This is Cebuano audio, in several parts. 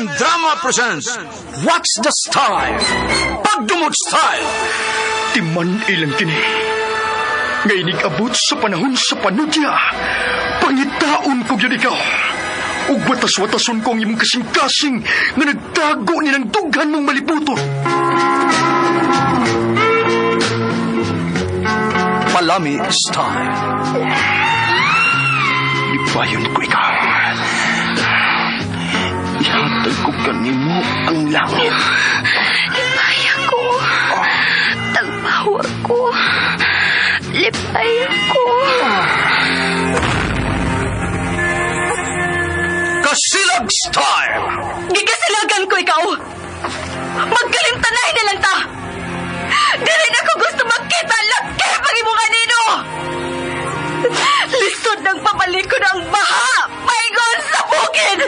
RMN Drama presents What's the Style? Pagdumot Style! Timan ilang kini. Nga inig-abot sa panahon sa panudya. Pangitaon ko gyud ikaw. Ug watas-watason ko ang imong kasing-kasing nga nagtago ni ng dughan mong malibuton. Palami Style. Lipayon ko ikaw. Ihatag ko kanimo ang langit. Lipaya ko. Tagbawa ko. Lipaya ko. Kasilag Style! Gigasilagan ko ikaw. Magkalimtanay na lang ta. Dili na ko gusto magkita laki pag imo kanino. Lisod ng papalikod ang baha. Paingon sa bukid.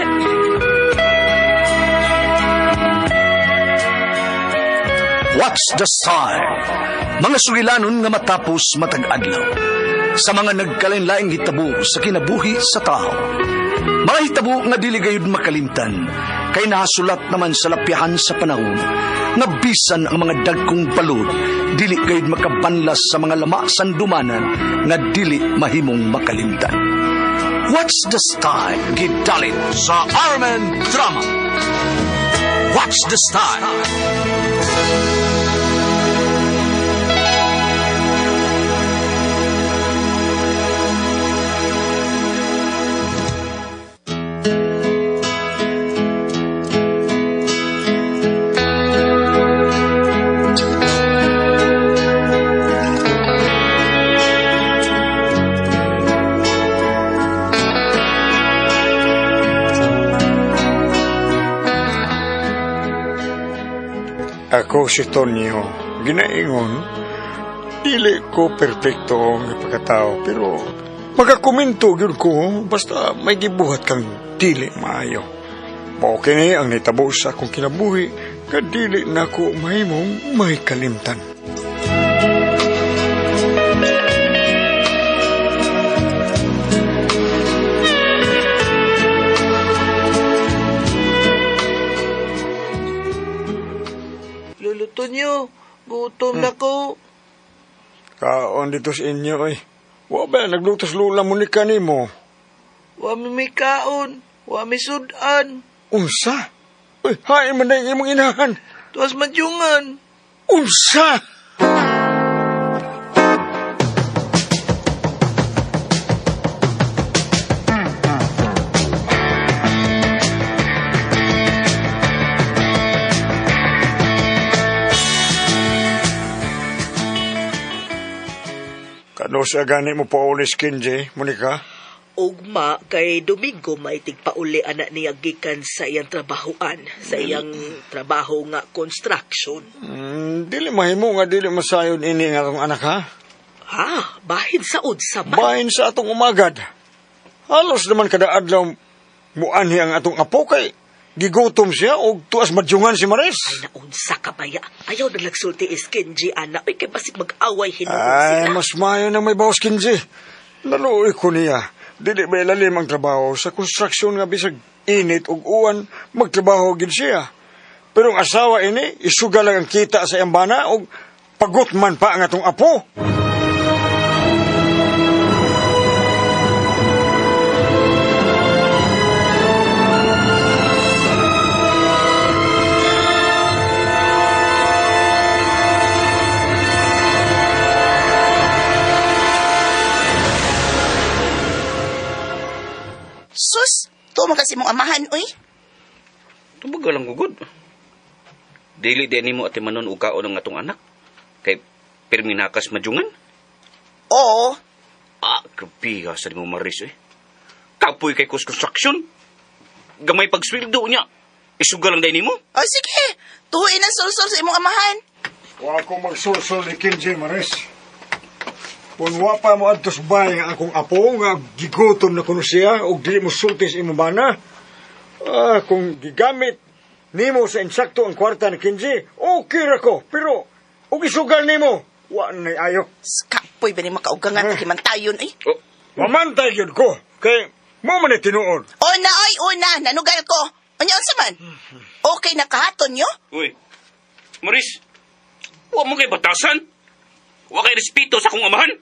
What's the Style? Mga sugilanon nga matapos matag adlaw. Sa mga nagkalain-laing hitabo sa kinabuhi sa tao. Mga hitabo nga dili gayud makalimtan, kay nahasulat naman sa lapyahan sa panahon, nga bisan ang mga dagkong balod, dili gayud makabanlas sa mga lama sandumanan, nga dili mahimong makalimtan. What's the Style? Gidalit sa RMN Drama. What's the Style? Ako si Tonyo, ginaingon, dili ko perpekto ang pagkatao, pero makakomento gyud ko basta may gibuhat kang dili maayo. Mao kini ang nitabo sa akong kinabuhi, nga dili nako mahimong may kalimtan. Lolo Tonyo, gutom na ko. Kaon dito sa inyo ay. Wa ba naglutos lula mo ni kanimo? Wa mi may kaon, wa mi sudan. Unsa? Uy, hain man na imong inahan. Tuwas madyungan. Unsa? Kano siya gani mo paulis, Kinji, Monica? Ugma kay Domingo may tigpauli anak niya gikan sa iyang trabahoan, sa iyang trabaho nga construction. Dili mahimo nga dili masayon ini nga atong anak ha? Ha, bahin sa unsa man. Bahin sa atong umagad. Halos naman kada adlaw muanhi ang atong apo kay gigutom siya og tuas madyungan si Maris. Ay naunsa ka baya. Ayaw na nagsulti is Kenji anak. Uy, kay basig mag-away hinuon Ay, sila. mas maayo nang may bawas Kinji. Naluoy ko niya. Dili ba ilalim ang trabaho sa construction nga bisag init ug uwan, magtrabaho gid siya. Pero ang asawa ini, isuga lang ang kita sa iyang bana og pagot man pa ang atong apo. Sus, tuo man kasi mong amahan, uy. Tubag lang gugod. Dili din nimo ati manon og kaon ang atong anak. Kay pirminakas madyungan. Oo. Ah, grabe ka sa nimo Maris eh. Kapoy kay kus construction. Gamay pagsweldo niya. Isuga lang day nimo. O sige, tuhuin ang sulsul sa imong amahan. Wa ko magsulsul ni Kinji, Maris. Kung wa pa mo adto sa bahay ang akong apo nga gigutom na kuno siya og dili mo sulti sa imong bana. Ah, kung gigamit nimo sa insakto ang kwarta ni Kinji, okay ra ko. Pero og isugal nimo, wa na ayo. Skapoy ba ni makaugangan eh. Mantayon, uy. Oh, Mamantay gyud ko kay mo man ni tinuod. Una, oy, una, nanugal ko. Unya, unsa man? Okay na kahaton nyo? Uy, Maris, wa mo kay batasan. Wa kay respeto sa akong amahan.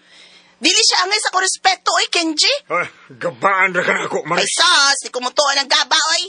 Dili siya angay sa ko respeto, oy, Kenji. Ay, gabaan ra ka na ako, Kay Maris. sas, di kumutuan ang gaba, oy.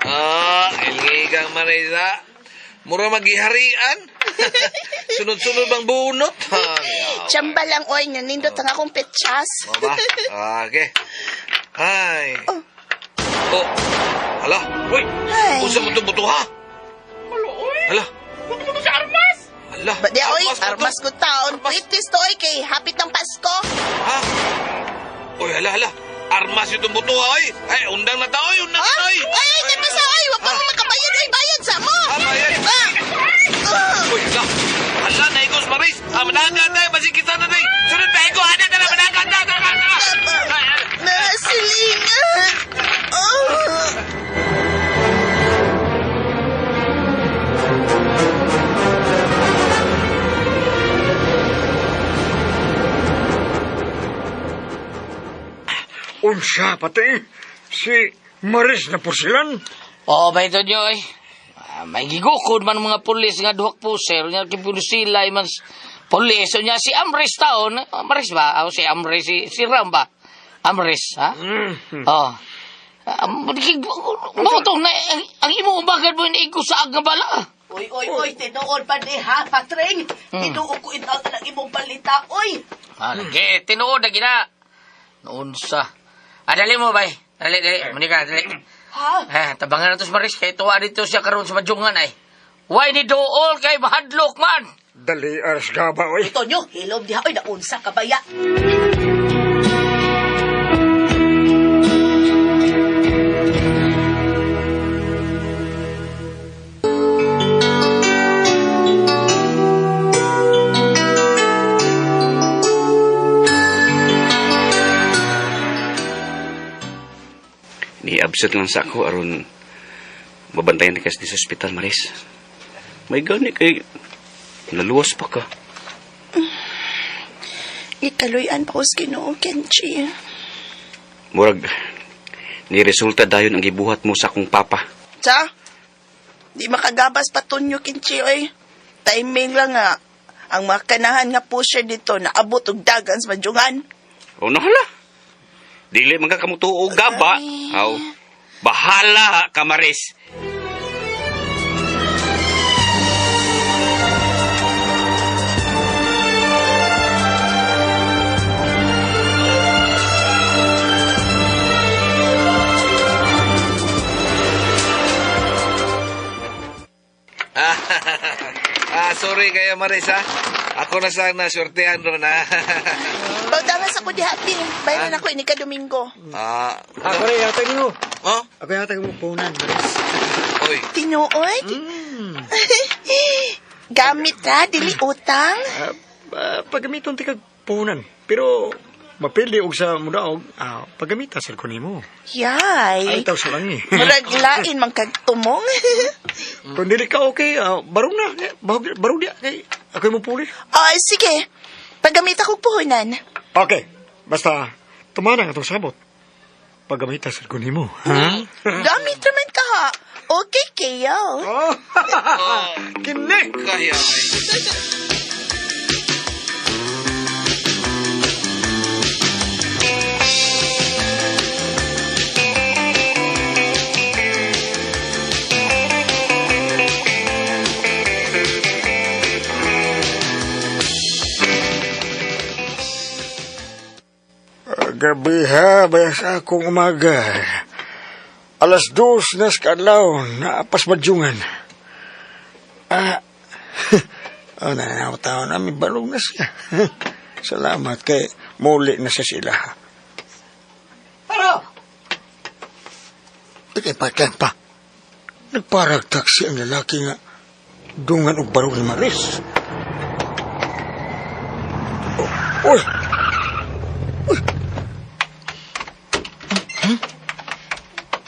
Ah, ilgigang Marisa. Mura maghiharian. Sunod-sunod bang bunot? Ha, yaw. Tsamba lang, oy, nanindot ang akong petsyas. Mo ba? Ah, okay. Ay. Oh. Oh. Hala. Uy, Ay. Unsa mo itong buto ha? hala, uy. Hala. Buto mo to sa armas. Hala. Ba di, oy, Armas mo to. armas ko taon. Pritis to, oy, kay hapit ng Pasko. Ha? Uy, hala, hala. Armas itong buto ha, oy. Ay, undang na ta, oy. Undang Ha? na, oy. Ay, ay, di pa sa, oy, wag pa mo makabayad, oy, bayad sa mo. Ah, bayad. Ah. Ah. Uy, hala. Hala, naigos, Maris. Ah, managa tayo. Masikisa na tayo. Sunod na, ego. Ana, tara, managa ta. Tara, tara. Ay, ay. Nasilingan. Oh. Unsa pati si Maris na porsilan. Oo, ba ito nyo eh. Ah, may gigukod man mga pulis nga duhak puser. Nga kipusilay man pulis. O niya si Amris taon. Amris ba? O si Amris, si Ram ba? Amris, ha? Oo. Mo to na ang imo ubagan mo ni sa nga bala. Oy, oy, oy, tinuod pa ni ha, Patring. Tinuod ko itaw na imong balita, oy. Ah, lagi tinuod na gina. Noon sa. Ah, dali mo bay. Dali, dali. Monica, dali. Ha? Eh, tabangan na to si Maris kay tuwa dito siya karon sa majungan ay. Why ni dool kay mahadlok man? Dali aras gaba, oy. Tonyo, hilom diha, oy, naunsa ka baya. Ni-absent lang sa ako aron mabantayan ka sa ospital, Maris. May gani kay naluwas pa ka. Ikaluyan pa ko sa Ginoo, Kenji. Murag ni resulta dayon ang gibuhat mo sa akong papa. Sa? Di makagabas pa tunyo, Kenji, oy. Timing lang nga. Ang mga kanahan nga pusher dito naabot og dagan sa madyungan. O nahala. Dili man ka kamutuo gaba. Aw. Bahala ka, Maris. Ah, sorry kayo, Maris, ha? Ako na sang nasurtehan ron, ha? Paudangan sa ko di happy. Bayaran ako ini ka Domingo. Ah, Ako rin, yata niyo. oh? Ako yata mo punan, Maris. Oy, Tinuod? Gamit ra, dili utang. Pagamiton ti kag punan. Pero mapili og sa mudaog, pagamita sa ko nimo. Yay. Ay, taw sa lang ni. Murag lain man kag tumong. Kung dili ka okay, barong na. Eh, Barong diya. Kay, ako'y mo puli. Ay, sige. Paggamit ako puhunan. Okay. Basta, tumana nga itong sabot. Pagamita sa ko nimo. Ha? Gamit raman ka ha. Okay kayo. Oh, kini! kaya, ay. Gabi ha, bayas akong umaga. 2:00 na sa kaadlaw, naapas madyungan. Ah, oh, nananaw tao namin, balog na siya. Salamat kay muli na siya sila. Pero Ikay pa, pa. Nagparag taksi ang lalaki nga dungan og barog ni Maris. Uy! Uy!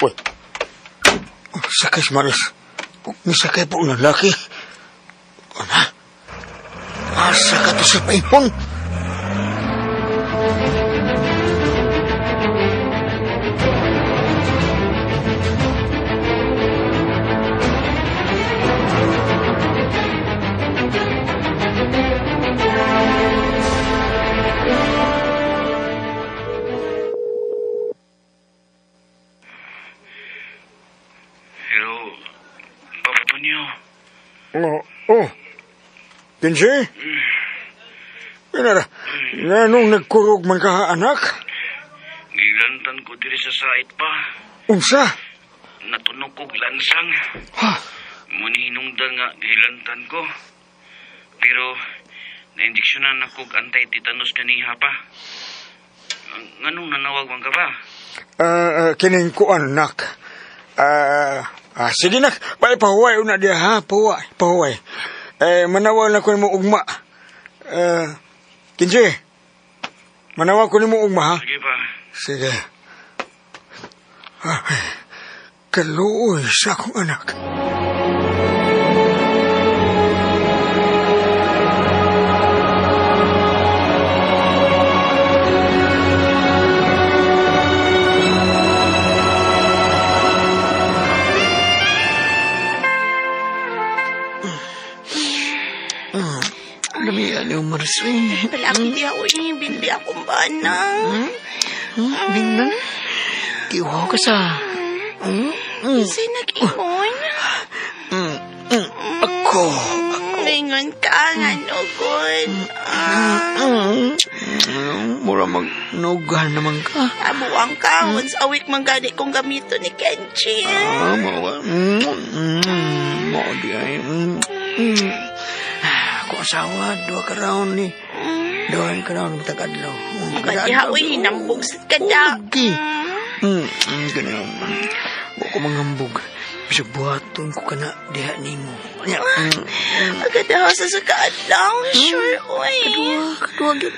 Uy! Sakay si Maris. Nisakay po ang lalaki. Ana? Asa ka to sa paingon? Hello, Papa Tonyo. Oh, oh. Kinsi? Inara, nganong nagkurog man ka, anak? Gilantan ko diri sa site pa. Unsa? Natunog kog lansang. Ha? Muni hinungdan nga gilantan ko. Pero nainjeksyonan ako og anti-tetanus kaniha pa. Nganong nanawag man ka ba? Kining kuan, nak. Sige, nak. Bay, pahuway una diya, ha? Pahuway, pahuway. Eh, manawag na ko nimo ugma. Kinsi, manawag ko nimo ugma, ha? Sige pa. Sige. Ay, kaluoy sa akong anak. Lamian yung Maris. Eh. Palaki di ako eh. Bindi akong bana. Bingnan. Kiwaw ka sa... Kasi nag-ingon. Ako. Ningon ka nga nugod. Mura magnugan naman ka. Abuang ka. Once a week man gani kong gamito ni Kenchi. Ah, mawa. Mao di ay. Ako asawa, duha ka round ni. Duha ka round matag adlaw. Pati haoy, hinambog sa kada. Lagi. Ganyan. Wa ko manghambog. Bisag buhaton ko kana diha nimo. Nya. Agad ako sa sukaadlaw. Sure, oy. Kadua gyud.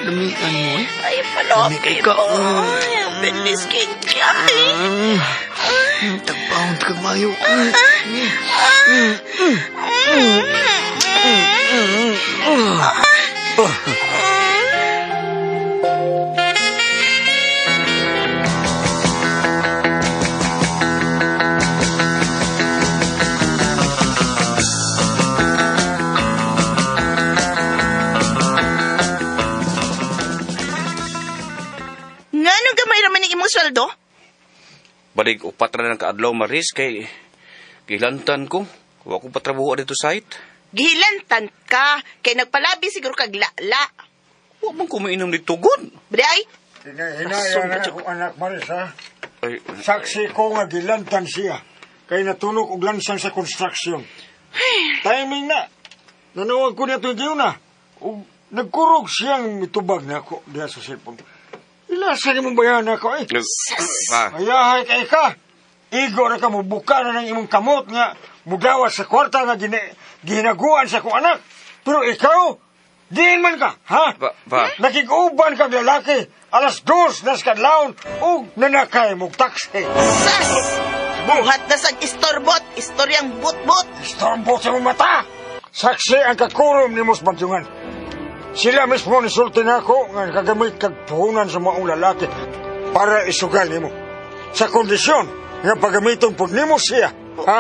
Lamian mo eh. Ay, palopit Lami kay ka. mo. Ay, ang bilis Kenchi. Ay. Tagpaon kag mayo. Nganong gamay raman ang imong sweldo? Balik upat ra ng kaadlaw Maris kay gilantan ko. Wa ko patrabuho dito site. Gihilantan ka. Kay nagpalabi siguro kag lala. Wa man ko mainom ni tugon. Bre ay, Hinahinaya na akong anak, Maris, ha? Ay, Saksi ko nga gilantan siya. Kay natulog og lansang sa construction. Timing na. Nanawag ko niya itong na. Ug nagkurog siyang mitubag na ako diha sa cellphone. Ilasa ni mong bayan ako eh. Pa. Ayahay kay ka. Igo na ka mubuka na ng imong kamot nga mugawas sa kwarta nga ginaguan sa akong anak. Pero ikaw, diin man ka, ha? Pa. Nakig-uban kag lalaki, 2:00 nas kadlawon, ug nanakay mog taxi. Sas! Buhat na sa istorbot, istoryang but-but. Istorbo sa mong mata! Saksi ang kakurom ni Mos Bagyungan. Sila mismo nisulti na ako nga nakagamit kag puhunan sa maong lalaki para isugal nimo. Sa kondisyon nga pagamiton pud nimo siya. Ha?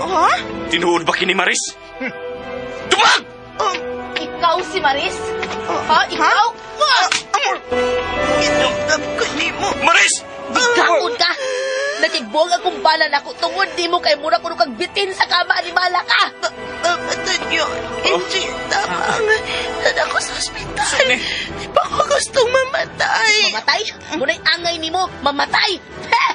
Ha? Tinuod ba kini Maris? Tubag! Ikaw si Maris? Ha? Ikaw? Amor, inugdab ko nimo. Maris! Bigkaon ka! Nakigbuwag akong bala na ako tungod di mo kay mura kuno kag bitin sa kama ni Mala ka! Papatanyo, Kenji, tabang. Dada ko sa ospital. Di pa ko gustong mamatay. Mamatay? Muna'y angay nimo, mamatay! Heh!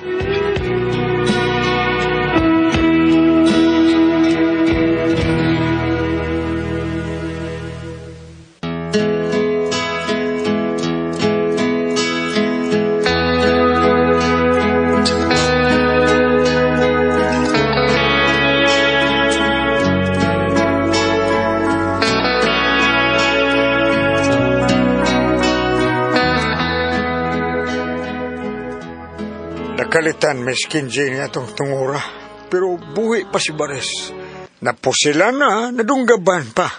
Nakalitan Miss Kinji nga atong tungura. Pero buhi pa si Bares. Napusila na, nadunggaban pa.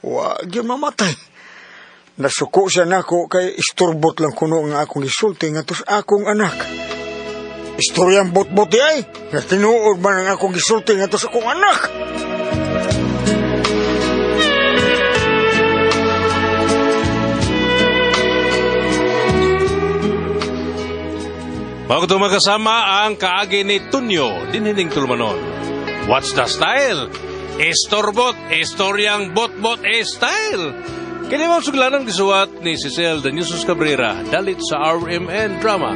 Wa gyud mamatay. Nasuko siya nako kay isturbot lang kuno nga akong gisulti ngadto sa akong anak. Istoryang bot-bot di ay. Nga tinuod man ang akong gisulti ngadto sa akong anak. Bago ito magkasama ang kaagi ni Tunyo, dinhining tulumanon. What's the style? Estorbot, estoryang botbot, e style. Kini mo suglanang gisuwat ni Cecil Daniusos Cabrera, dalit sa RMN Drama.